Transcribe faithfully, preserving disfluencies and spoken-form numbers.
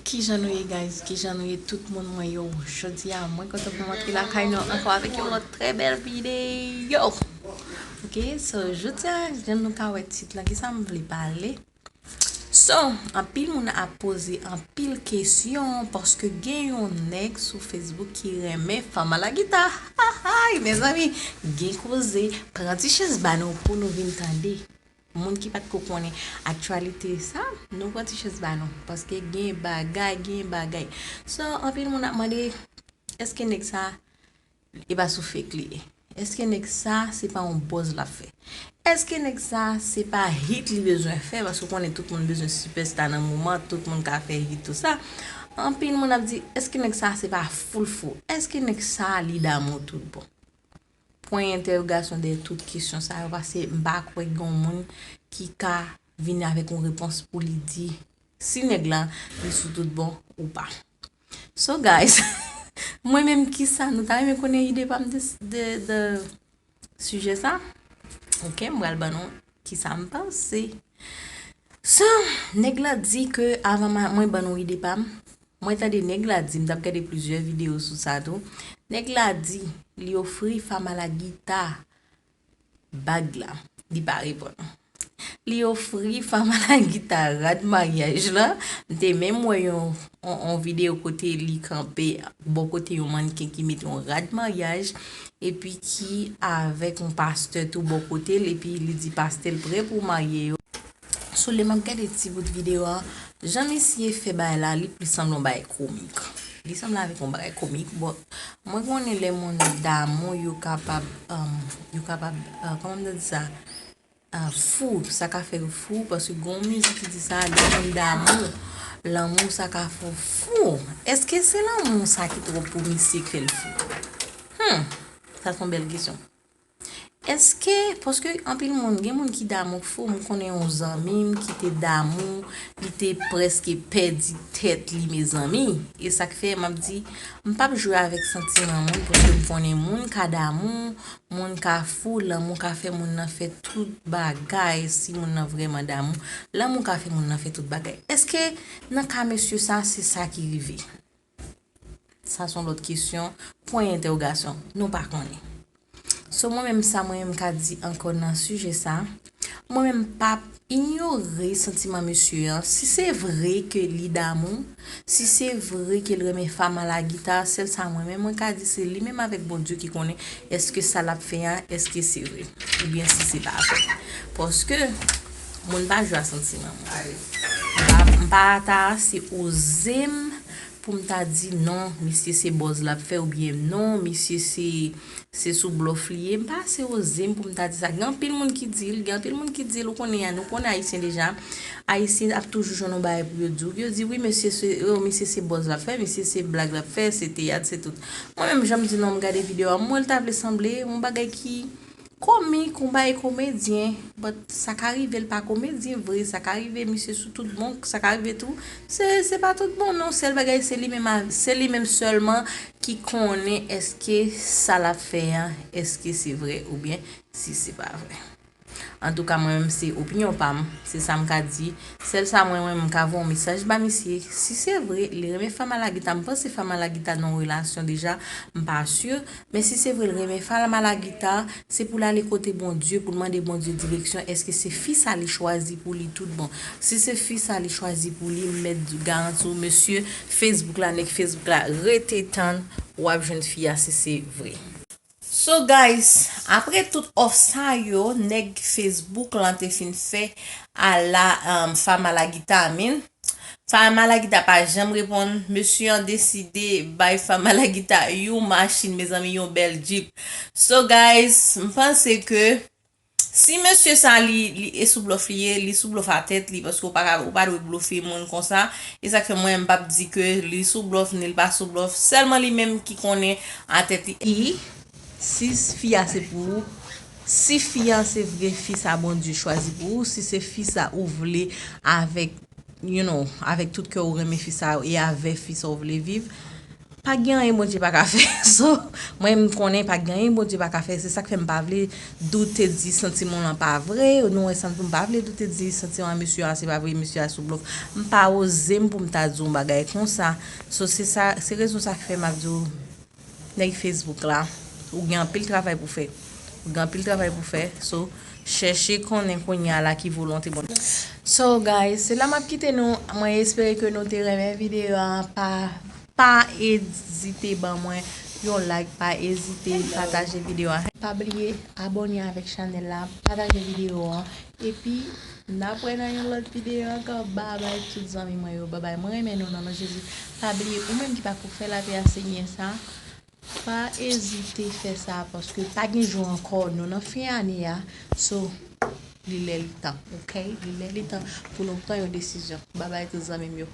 Kijan nou ye, guys? Kijan nou ye, tout moun mwen yo? Jodi a, mwen kontan pou m antre lakay nou ankò avèk yon lòt trè bèl videyo. Ok, so, jodi a, jan nou ka wè tit la, kisa m vle pale? So, anpil moun ap poze anpil kesyon paske gen yon nèg sou Facebook ki renmen fanm a la gita. Hay, mezanmi, gen koze. Pran ti chèz ba nou pou nou vin tande. Moun ki pa t ko konnen aktyalite sa, nou pran ti chèz ba nou. Paske gen bagay, gen bagay. So, anpil moun ap mande, èske nèg sa, e pa sou fake li ye? Èske nèg sa, se pa yon buzz l ap fè? Èske nèg sa, se pa hit li bezwen fè? Paske w konnen tout moun bezwen sipèsta nan moman, tout moun ka fè hit, tout sa. Anpil moun ap di, èske nèg sa, se pa full fou? Èske nèg sa, li damou tout bon? Pwen entèwogasyon dèyè tout kesyon sa yo, paske m pa kwè gen yon moun ki ka vini avèk yon repons pou li di si nèg la, li sou tout bon ou pa. So, guys, mwen menm, kisa nou ta renmen konnen ide pa m de, de, de sijè sa? Ok, m pral ban nou kisa m panse. So, nèg la di ke avan ma-, mwen ban nou ide pa m, mwen tande nèg la di, m t ap gade plizyè videyo sou sa tou. Nèg la di li ofri fanm a la gita bag la. Li pa reponn. Li ofri fanm a la gita rad maryaj la. M te menm wè yon, yon, yon videyo kote li kanpe bò kote yon mannken ki mete yon rad maryaj, epi ki avèk yon pastè tou bò kote l, epi li di pastè l prè pou marye yo. So, lè m ap gade ti bout videyo a, jan misye fè bagay la, li plis sanble yon bagay komik. Li sanble avèk yon bagay komik, but mwen konnen lè moun damou, yo kapab, um, yo kapab, uh, kòman m ta di sa? Uh, fou, sa ka fè yo fou, paske gon mizik ki di sa, lè moun damou, lanmou sa ka fè w fou. Èske se lanmou sa ki twòp pou misye k fè l fou? Hmm, sa se yon bèl kesyon. Èske, paske anpil moun, gen moun ki damou fou, m konnen yon zanmi m ki te damou, li te prèske pèdi tèt li, mezanmi. E sa k fè m ap di, m p ap jwe avèk santiman moun, paske m konnen moun ka damou, moun ka fou, lanmou ka fè moun nan fè tout bagay, si moun nan vrèman damou, lanmou ka fè moun nan fè tout bagay. Èske nan ka mesye sa, se sa ki rive? Sa se yon lòt kesyon, pwen entèwogasyon, nou pa konnen. So, mwen menm, sa mwen menm ka di ankò nan sijè sa, mwen menm p ap inyore santiman mesye an. Si se vre ke li damou, si se vre ke l renmen fanm a la gita, sèl sa mwen menm mwen ka di, se li menm avèk Bondye ki konnen èske sa l ap fè a, èske se vre, oubyen si se pa vre. Paske moun pa jwe a santiman moun. M pa, m pa ta se oze m pou m ta di non, misye se buzz l ap fè, oubyen non, misye se, se sou blòf li ye. M pa se oze m pou m ta di sa. Gen anpil moun ki di l, gen anpil moun ki di l, ou konnen, nou konnen Ayisyen deja. Ayisyen ap toujou jwenn yon bagay pou yo di w. Yo di, wi, mesye se, oh, misye se buzz l ap fè, misye se blag l ap fè, se teyat, se tout. Mwen menm, jan m di non, m gade videyo a, m wè l ta vle sanble yon bagay ki komik, yon bagay komedyen, but sa ka rive l pa komedyen vre, sa ka rive misye sou tout bon, sa ka rive tou, se, se pa tout bon non, sèl bagay se li menm a, se li menm sèlman ki konnen èske sa l ap fè a, èske se vre oubyen si se pa vre. Antouka, mwen menm se opinyon pa m, se sa m ka di, sèl sa mwen menm m ka voye yon mesaj ba misye, si se vre, li renmen fanm a la gita, m panse fanm a la gita nan yon relasyon deja, m pa si, men si se vre l renmen fanm a la gita, se pou l ale kote Bondye, pou l mande Bondye direksyon. Èske se fi sa li chwazi pou li tout bon? Si se fi sa li chwazi pou li, m mèt garanti w, mesye Facebook la, nèg Facebook la, rete tann, w ap jwenn fi a si se vre. So guys, apre tout òf sa yo, nèg Facebook lan te fin fè a la, um, fanm a la gita, I mean, fanm a la gita pa janm reponn. Mesye an deside bay fanm a la gita yon machin, mezanmi, yon bèl Jeep. So guys, m panse ke si mesye sa li, li e sou blòf li ye, li sou blòf a tèt li, paske ou pa ka, ou pa dwe blofe moun konsa. E sa k fè mwen m p ap di ke li sou blòf, ni l pa sou blòf. Sèlman li menm ki konnen a tèt li. I, si fi a se pou ou, si fi a se vre fi sa Bondye chwazi pou ou, si se fi sa ou vle avèk, you know, avèk tout kè ou renmen fi sa e avè fi sa ou vle viv, pa gen anyen Bondye pa ka fè. So, mwen, m konnen pa gen anyen Bondye pa ka fè. Se sa k fè m pa vle doute di santiman w lan pa vre. Nou wè santiman, m pa vle doute di santiman mesye a, se pa vre, mesye a sou blòf. M pa oze m pou m ta di yon bagay konsa. So, se sa, se rezon sa k fè m ap di w, nèg Facebook la, ou gen anpil travay pou fè. Ou gen anpil travay pou fè. So, chèche konnen kounye a la ki volonte Bondye. So, guys, se la m ap kite nou. Mwen espere ke nou te renmen videyo a. Pa, pa ezite ban mwen yon like, pa ezite pataje videyo a. Pa bliye abòne avèk chanèl la, pataje videyo a. Epi, n ap wè nan yon lòt videyo ankò. Babay tout zanmi mwen yo. Babay, mwen renmen nou nan non Jezi. Pa bliye, ou menm ki pako fè lapè a Senyè sa, pa ezite fè sa, paske pa gen jou ankò, nou nan fen ane a. So, li lè li tan, ok? Li lè li tan pou nou pran yon desizyon. Babay tout zanmi m yo.